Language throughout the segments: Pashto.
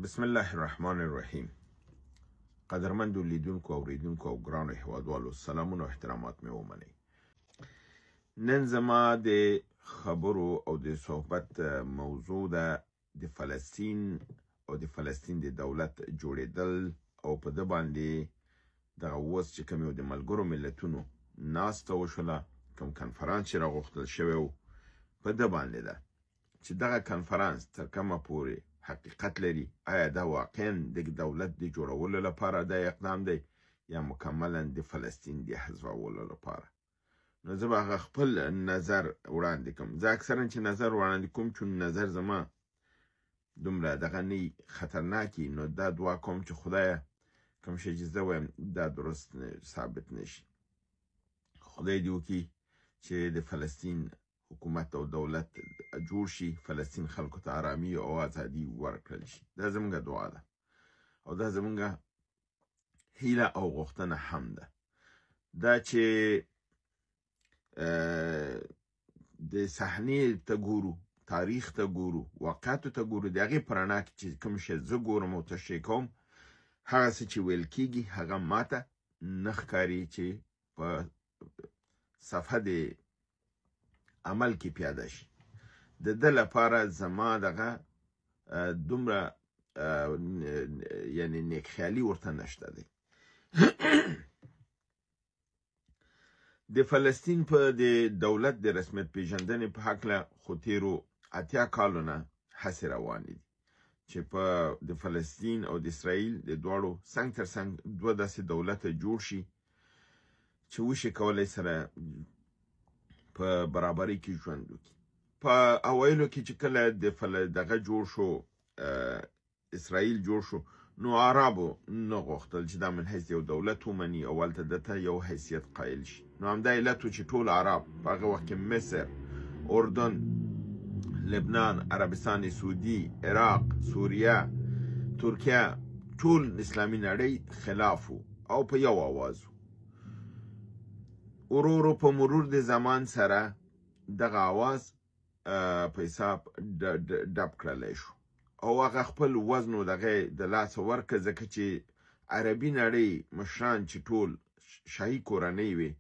بسم الله الرحمن الرحیم. قدرمندو لیدونکو، اوریدونکو او ګرانو هیوادوالو، سلامونه او احترامات مې ومنئ. نن زما د خبرو او د صحبت موضوع ده د فلسطین او د فلسطین د دولت جوړېدل، او په ده باندې دغه اوس چې کوم یو د ملګرو ملتونو ناسته وشوله، کوم کنفرانس چې راغوښتل شوی و، په ده باندې ده چې دغه کنفرانس تر کومه پورې حقیقت لري. آیا دا واقعا د دولت د جوړولو لپاره دا اقدام دی یا مکملا د فلسطین د حذفولو لپاره؟ نو زه به هغه خپل نظر وړاندې کوم. زه اکثرا چې نظر وړاندې کوم، چون نظر زما دومره دغه نه خطرناکي، نو دا دعا کوم چې خدایه کوم شی چې زه وایم دا درست ثابت نشي. خدای دې وکړي چې د فلسطین حکومت او دولت جوړ شي، فلسطین خلکو ته آرامي او ازادي ورکړل شي. دا زموږ دعا ده او دا زموږ هیله او غوښتنه هم ده. دا چې د صحنې ته ګورو، تاریخ ته ګورو، واقعاتو ته ګورو، د هغې په رڼا کې چې کوم شی زه ګورم او تشریح کوم، هغه څه چې ویل کېږي هغه ماته نه ښکاري چې په صفحه د عمل کې پیاده شي. د ده لپاره زما دغه دومره یعنی نیک خیالي ورته نشته دی. د فلسطین په د دولت د رسمیت پیژندنې په هکله خو تیرو 80 کالو نه هڅې روانې دي چې په د فلسطین او د اسرائیل د دواړو څنګ تر څنګ دوه داسې دولته جوړ شي چې وشي کولی سره په برابرۍ کې ژوند وکړي. په اوایلو کې چې کله د دغه جوړ شو، اسرائیل جوړ شو، نو عربو نه غوښتل چې دا من حیث یو دولت ومني او هلته ده ته یو حیثیت قایل شي. نو همدا علت و چې ټول عرب په هغه وخت کې مصر، اردن، لبنان، عربستان سعودي، عراق، سوریه، ترکیه، ټول اسلامي نړۍ خلاف وو او په یو اواز وو. ورو ورو په مرور د زمان سره دغه اواز په حساب ډب کړلی شو او هغه خپل وزن او دغه د لاسه ورکړه، ځکه چې عربي نړۍ مشران چې ټول شاهي کورنۍ وې،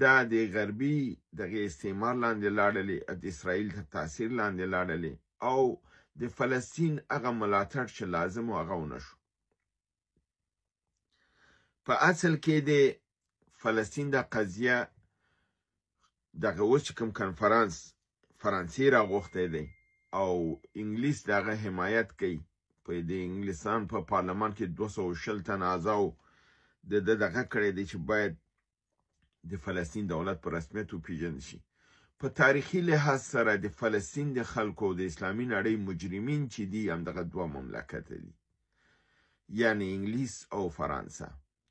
دا د غربي دغه استعمار لاندې لاړلې، د اسرائیل تر تاثیر لاندې لاړلې او د فلسطین هغه ملاتړ چې لازم و هغه ونه شو. په اصل کې د فلسطین دا قضیه دغه اوس چې کوم کنفرانس فرانسې راغوښتی دی او انګلیس د هغه حمایت کوي، په د انګلستان په پارلمان کې 220 تنه اعضاو د ده دغه کړی دی چې باید د فلسطین دولت په رسمیت وپیژندل شي. په تاریخي لحاظ سره د فلسطین د خلکو د اسلامي نړۍ مجرمین چې دي همدغه دوه مملکته دي، یعنی انګلیس او فرانسه.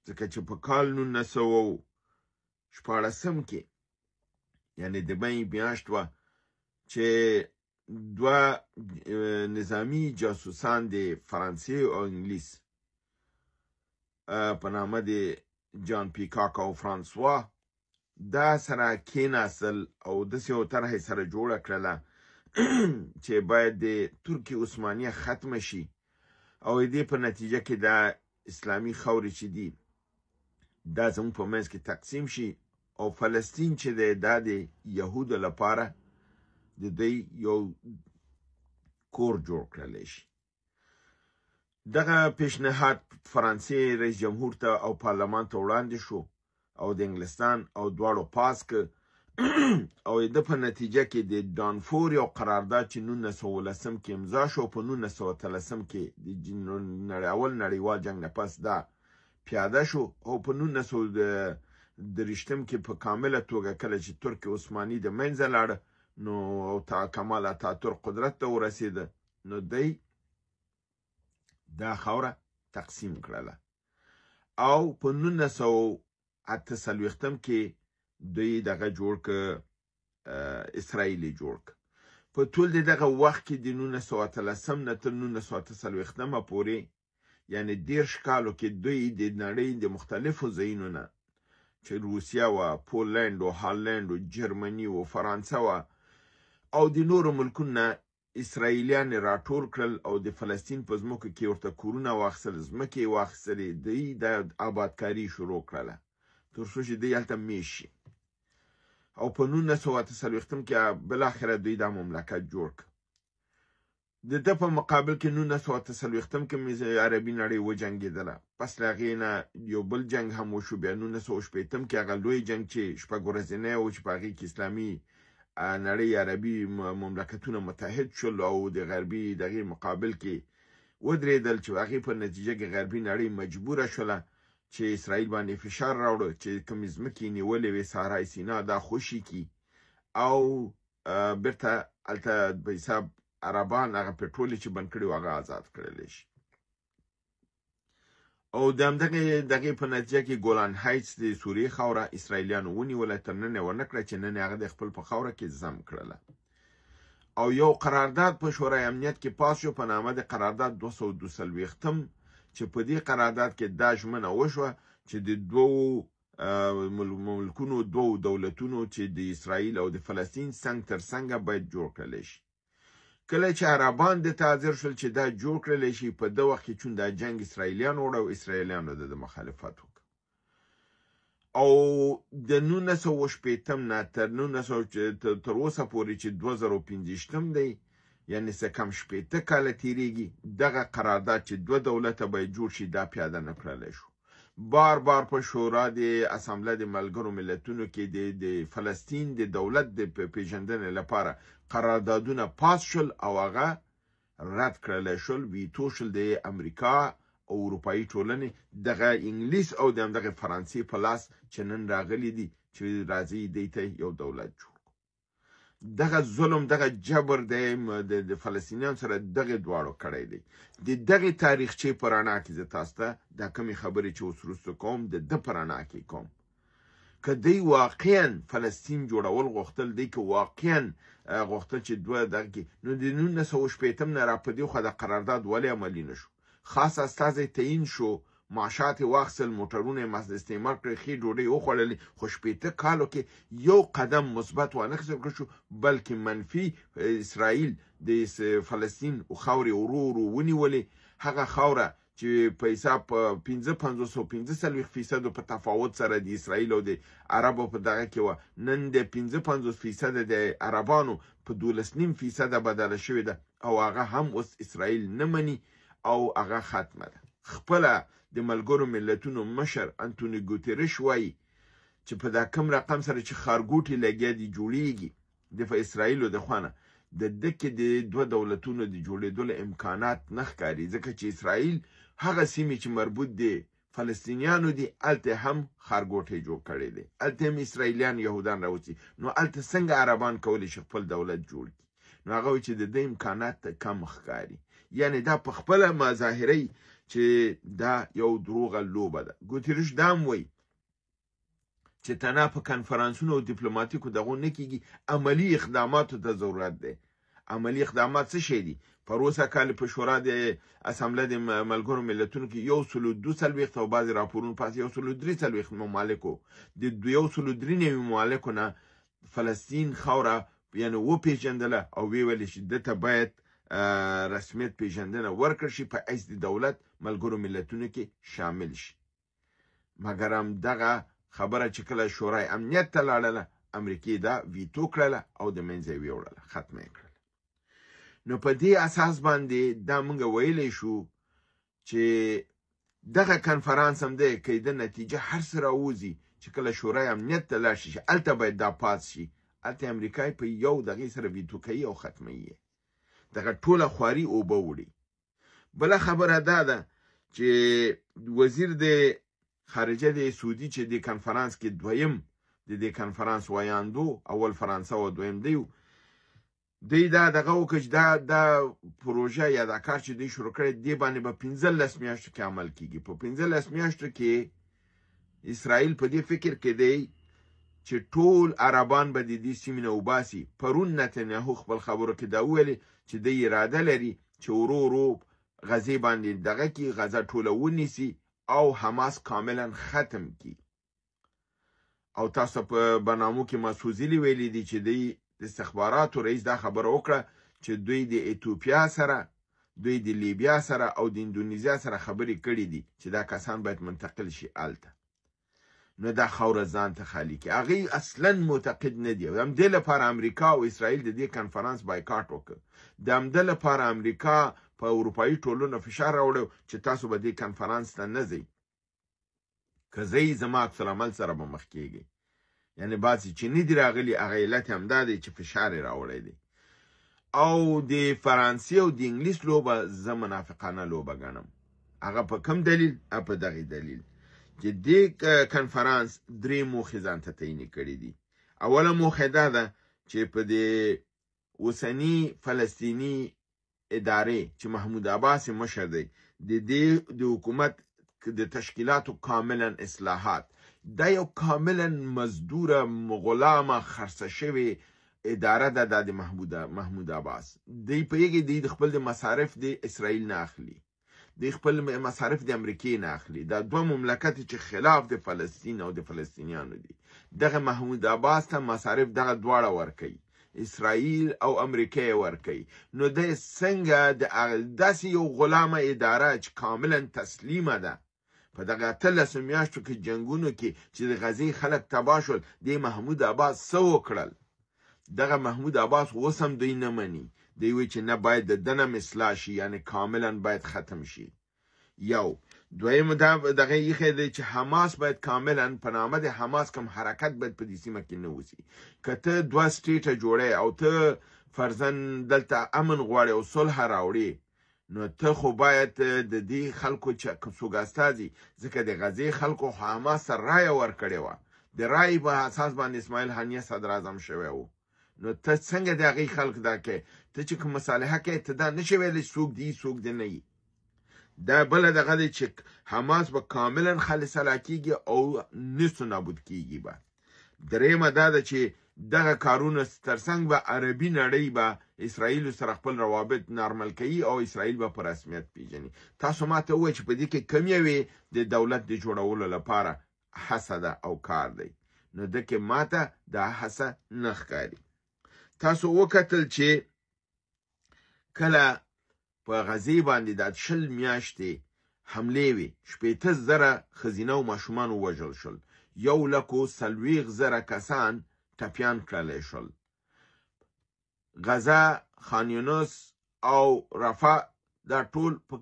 ځکه چې په کال 1916 کې، یعنی د مې میاشت وه، چې دوه نظامی جاسوسان د فرانسې او انګلیس په نامه د جان پیکاک او فرانسوا دا سره کیناستل او داسې یو طرحه سره جوړه کړله چې باید د ترکي عثمانیه ختمه شي او دې په نتیجه کې دا اسلامي خاورې چې دي دا زموږ په منځ کې تقسیم شي او فلسطین چې دی دا د یهودو لپاره د دوی یو کور جوړ کړلی شي. دغه پیشنهاد فرانسې رئیس جمهور ته او پارلمان ته وړاندې شو او د انګلستان او دواړو پاس که او د په نتیجه کې د ډانفور یو قرارداد چې 1910 کې امضا شو، په 1913 کې د اول نړیوال جنګ نه پس دا پیاده شو او په 1923 کې په کامله توګه کله چې ترک عثماني د منځه لاړه نو او کمال اتاتورک قدرت ته ورسېده، نو دی دا خاوره تقسیم کړله او په 1948 کې دوی دغه جوړ که، اسرائیل یې جوړ که. په ټول د دغه وخت کې د 1918 نه تر 1948 پورې، یعنی 30 کالو کې دوی د نړۍ د مختلفو ځایونو نه چې روسیه وه، پولند و، هالند و، جرمني و، فرانسه وه او د نورو ملکونو نه اسرائیلیان یې راټول کړل او د فلسطین په ځمکو کې ورته کورونه واخیستل، ځمکې یې واخیستلې، دوی د آبادکاري شروع کړله تر څو چې دوی هلته میشت شي. او په 1948 کې بالاخره دوی دا مملکت جوړ کړ. د ده په مقابل کې 1948 کې عربي نړۍ وجنګېدله. پس له هغې نه یو بل جنګ هم وشو، بیا 1960 کې هغه لوی جنګ چې شپږ ورځنی و، چې په هغې کې اسلامي نړۍ عربي مملکتونه متحد شول او د غربي دغې مقابل کې ودرېدل، چې هغې په نتیجه کې غربي نړۍ مجبوره شوله چې اسرائیل باندې فشار راوړو چې کومې ځمکې نیولې وې صحرای سینا دا خوشي کړي او بیرته هلته په حساب عربان هغه پټرول چې بند کړي وو هغه آزاد کړلی شي. او د همدغې دغې په نتیجه کې ګولان هایټس د سوریې خاوره اسرائیلیانو ونیوله، تر نن یې ورنه کړه چې نن یې هغه د خپل په خاوره کې ضم کړله. او یو قرارداد په شورای امنیت کې پاس شو په نامه د قرارداد 242، چې په دې قرارداد کې دا ژمنه وشوه چې د دوو ملکونو دوو دولتونو چې د اسرائیل او د فلسطین څنګ تر څنګه باید جوړ کړلی شي. کله چې عربان د ته حاضر شول چې دا جوړ کړلی شي، په ده وخت کې چون دا جنګ اسرائیلیانو وړه او اسرائیلیانو د ده مخالفت وکړ. او د 1960 نه تر تر اوسه پورې چې 2025 دی، یعنې څه کم 60 کاله تېرېږي، دغه قرارداد چې دوه دولته باید جوړ شي دا پیاده نه کړلی شو. بار بار په شورا د اسامبله د ملګرو ملتونو کې د فلسطین د دولت د پیژندنې لپاره قراردادونه پاس شول او هغه رد کړلی شول، ویتو شول د امریکا او اروپایي ټولنې دغه انګلیس او د همدغې فرانسې په لاس چې نن راغلي دي چې راځي دی ته یو دولت جوړ. دغه ظلم دغه جبر د فلسطینیانو سره دغه دواړو کړی دی. د دغې تاریخچې په رڼا کې زه تاسو ته دا کومې خبرې چې اوس وروسته کوم د ده په رڼا کې کوم. که دی واقعا فلسطین جوړول غوښتل، دی که واقعا غوښتل چې دوه دغه کې، نو د 1960 نه را په دې خوا د قرارداد ولې عملي نه شو؟ خاص استازی تعیین شو، معاشات یې واخیستل، موټرونه یې استعمال کړل، ښې ډوډۍ وخوړلې، خو 60 کالو کې یو قدم مثبت وانه خیستل کړل شو، بلکې منفي اسرائیل د فلسطین خاورې ورو ورو ونیولې. هغه خاوره چې په حساب په 55 او 45 فیصدو په تفاوت سره د اسرائیل او د عربو په دغه کې وه، نن د 55 فیصده د عربانو په 12.5 فیصده بدله شوې ده او هغه هم اوس اسرائیل نه مني او هغه ختمه ده. خپله د ملګرو ملتونو مشر انتوني ګوتریش وایي چې په دا کم رقم سره چې ښارګوټي لګیا دي جوړیږي د اسرائیلو د خوا نه، د ده کې د دوه دولتونو د جوړېدلو امکانات نه ښکاري، ځکه چې اسرائیل هغه سیمې چې مربوط دي فلسطینیانو دي هلته هم ښارګوټی جوړ کړی دی، هلته هم اسرائیلیان یهودان راوځي، نو هلته څنګه عربان کولی شي خپل دولت جوړ کړي؟ نو هغه وایي چې د ده امکانات کم ښکاري. یعنې دا په خپله مظاهره چې دا یو دروغه لوبه ده. ګوتریش دا هم وایي چې تنها په کنفرانسونو او دیپلوماتیکو دغو نه کېږي، عملي اقداماتو ته ضرورت دی. عملي اقدامات څه شی دي؟ پروسه کال په شورا د اسامبله د ملګرو ملتونو کې 142 او بعضې راپورونو پاس 143 ممالکو د 193 ممالکو نه فلسطین خاوره یعنې وپېژندله او ویې ویل چې ده ته باید رسمیت پېژندنه ورکړ شي، په حیث د دولت ملګرو ملتونو کې شامل شي. مګر هم دغه خبره چې کله شورای امنیت ته لاړله، امریکې دا ویتو کړله او د منځه یې ویوړله، ختمه یې کړله. نو په دې اساس باندې دا موږ ویلی شو چې دغه کنفرانس هم دی که د نتیجه هر څه راوځي چې کله شورای امنیت ته لاړ شي چې هلته باید دا پاس شي، هلته امریکا یې په یو دغې سره ویتو کوي او ختموي یې، دغه ټوله خواري اوبه وړي. بله خبره دا ده چې وزیر د خارجه د سعودي چې د کنفرانس کې دویم د دې کنفرانس ویاندو، اول فرانسه او دویم دی، دوی دا دغه وکړه چې دا پروژه یا دا کار چې دوی شروع کړی دې باندې به 15 میاشتو کې عمل کیږي. په 15 میاشتو کې اسرائیل په دې فکر کې دی چې ټول عربان به د دې سیمې نه وباسي. پرون نتنیاهو خپل خبرو کې دا وویلې چې دی اراده لري چې ورو ورو غزې باندې دغه کې غزه ټوله ونیسي او حماس کاملا ختم کړي. او تاسو په برنامو کې ما څو ځلې ویلي دي چې دی د استخباراتو رئیس دا خبره وکړه چې دوی د ایتوپیا سره، دوی د لیبیا سره او د اندونیزیا سره خبرې کړې دي چې دا کسان باید منتقل شي هلته. نو دا خاوره ځان ته خالي کړي. هغوی اصلا معتقد نه دي. او د همدې لپاره امریکا او اسرائیل د دې کنفرانس بایکاټ وکړ. د همدې لپاره امریکا په اروپایي ټولنو فشار راوړی چې تاسو به دې کنفرانس ته نه ځئ، که ځئ زما عکس العمل سره به مخ کېږئ. یعنې بعضې چې نه دي راغلي هغه علت یې همدا دی چې فشار یې راوړی دی. او د فرانسې او د انګلیس لوبه زه منافقانه لوبه ګڼم. هغه په کوم دلیل؟ په دغه دلیل چې دې کنفرانس درې موخې ځان ته تعینې کړې دي. اوله موخه دا ده چې په دې اوسني فلسطیني ادارې چې محمود عباس مشر دی، د دې د حکومت د تشکیلاتو کاملا اصلاحات، دا یو کاملا مزدوره غلامه خرڅه شوې اداره ده، دا د محمود عباس. دی پوهېږي دی د خپل د مصارف د اسرائیل نه اخلي، دی خپل مصارف د امریکې نه اخلي. دا دوه مملکت چې خلاف د فلسطین او د فلسطینیانو دي، دغه محمود عباس ته مصارف دغه دواړه ورکوي، اسرائیل او امریکا یې ورکوي. نو دی څنګه د داسې یو غلامه اداره چې کاملا تسلیمه ده، په دغه 18 میاشتو کې جنګونو کې چې د غزې خلک تباه شول، دې محمود عباس څه وکړل؟ دغه محمود عباس اوس هم دوی نه مني. دوی وایي چې نه باید د ده نه اصلاح شي، یعنې کاملا باید ختم شي. یو دویم دا دغه ایښی دی چې حماس باید کاملا په نامه د حماس کوم حرکت باید په دې سیمه کې نه وسی. که ته دوه سټیټه جوړې او ته فرضاً دلته امن غواړې او صلح راوړې، نو ته خو باید د دې خلکو چې څوک استازي، ځکه د غزې خلکو خو حماس سره رایه ورکړې وه، د رایې په اساس باندې اسماعیل هنیه صدراعظم شوی و. نو ته څنګه د هغې خلک دا کوې؟ ته چې کوم مصالحه کوې، ته دا نشې ویلی څوک دي څوک دي نه وي. دا بله دغه دی چې حماس به کاملا خالص سلا کېږي او نصف نابود کېږي به. درېیمه دا ده چې دغه کارونه ترڅنګ به عربي نړۍ به اسرائیل سره خپل روابط نارمل کوي او اسرائیل به په رسمیت پیژني. تاسو ما ته ووایئ چې په دې کې کوم یوې د دولت د جوړولو لپاره هڅه ده او کار دی؟ نو ده کې ما ته دا هڅه نه ښکاري. تاسو وکتل چې کله په غزې باندې دا 20 میاشتې حملې وې، 60,000 ښځینه او ماشومان ووژل شول، 140,000 کسان ټپیان کړلی شول. غزه، خان یونس او رفح دا ټول په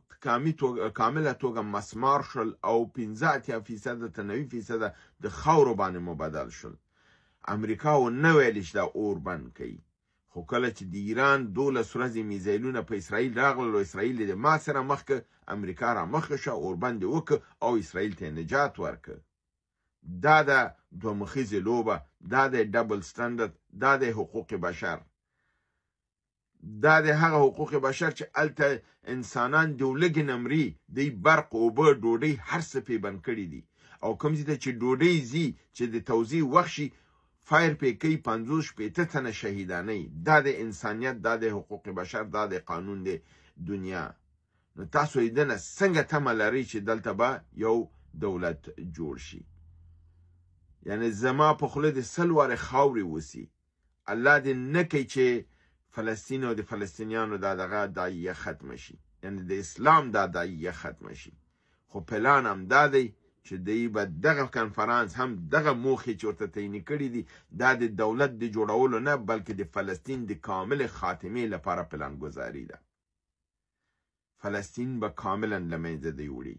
کامله توګه مسمار شول او 85% تر 90% د خاورو باندې مبدل شول. امریکا ونه ویل چې دا اور بند کوي، خو کله چې د ایران 12 ورځې میزایلونه په اسرائیل راغلل او اسرائیل یې د ما سره مخ کړ، امریکا را مخکې شوه، اوربند یې وکړ او اسرائیل ته یې نجات ورکړ. دا ده دوه مخیزې لوبه، دا دی ډبل سټنډرډ، دا دی حقوق بشر، دا دی هغه حقوق بشر چې هلته انسانان د ولږې نه مري، دوی برق، اوبه، ډوډۍ هر څه پرې بند کړي دي، او کوم ځای ته چې ډوډۍ ځي چې د توزیع وخت شي فایر پې کوي، 50-60 تنه شهیدانوي. دا دی انسانیت، دا دی حقوق بشر، دا دی قانون دی دنیا. نو تاسو یې دنه څنګه تمه لرئ چې دلته به یو دولت جوړ شي؟ یعنې زما په خوله دې 100 وارې خاورې وسي، الله دې نه کوي چې فلسطین او د فلسطینیانو دا دغه داعیه ختمه شي، یعنې د اسلام دا داعیه ختمه شي. خو پلان هم دا دی چې دوی به دغه کنفرانس هم دغه موخې چې ورته تعینې کړې دي، دا د دولت د جوړولو نه بلکې د فلسطین د کامل خاتمې لپاره پلانګذاري ده. فلسطین به کاملا له منځه دی وړي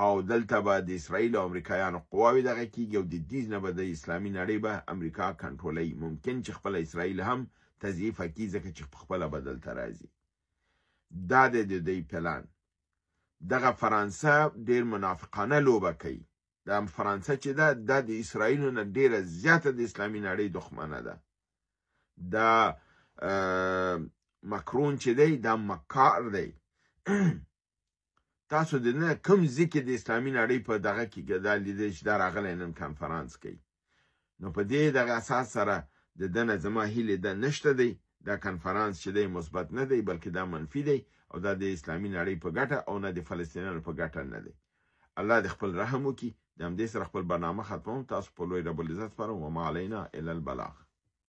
او دلته به د اسرائیل او امریکایانو قواوې دغه کېږي او د دې نه به د اسلامي نړۍ به امریکا کنټرولوي. ممکن چې خپله اسرائیل هم تضعیفه کړي، ځکه چې خپله به دلته راځي. دا دی د دوی پلان. دغه فرانسه ډېر منافقانه لوبه کوي. دا فرانسه چې ده، دا د اسرائیلو نه ډېره زیاته د اسلامي نړۍ دښمنه ده. دا مکرون چې دی دا مکار دی. تاسو د نه کوم ځای کې د اسلامي نړۍ په دغه کې دا لیدلی چې دا راغلی نن کنفرانس کوي. نو په دې دغه اساس سره د ده نه زما هیلې ده نشته دی. دا کنفرانس چې دی مثبت نه دی، بلکې دا منفي دی او دا د اسلامي نړۍ په ګټه او نه د فلسطینیانو په ګټه نه دی. الله دې خپل رحم وکړي. د همدې سره خپل برنامه ختموم. تاسو په لوی رب العزت سپارم. وما علینا الا البلاغ.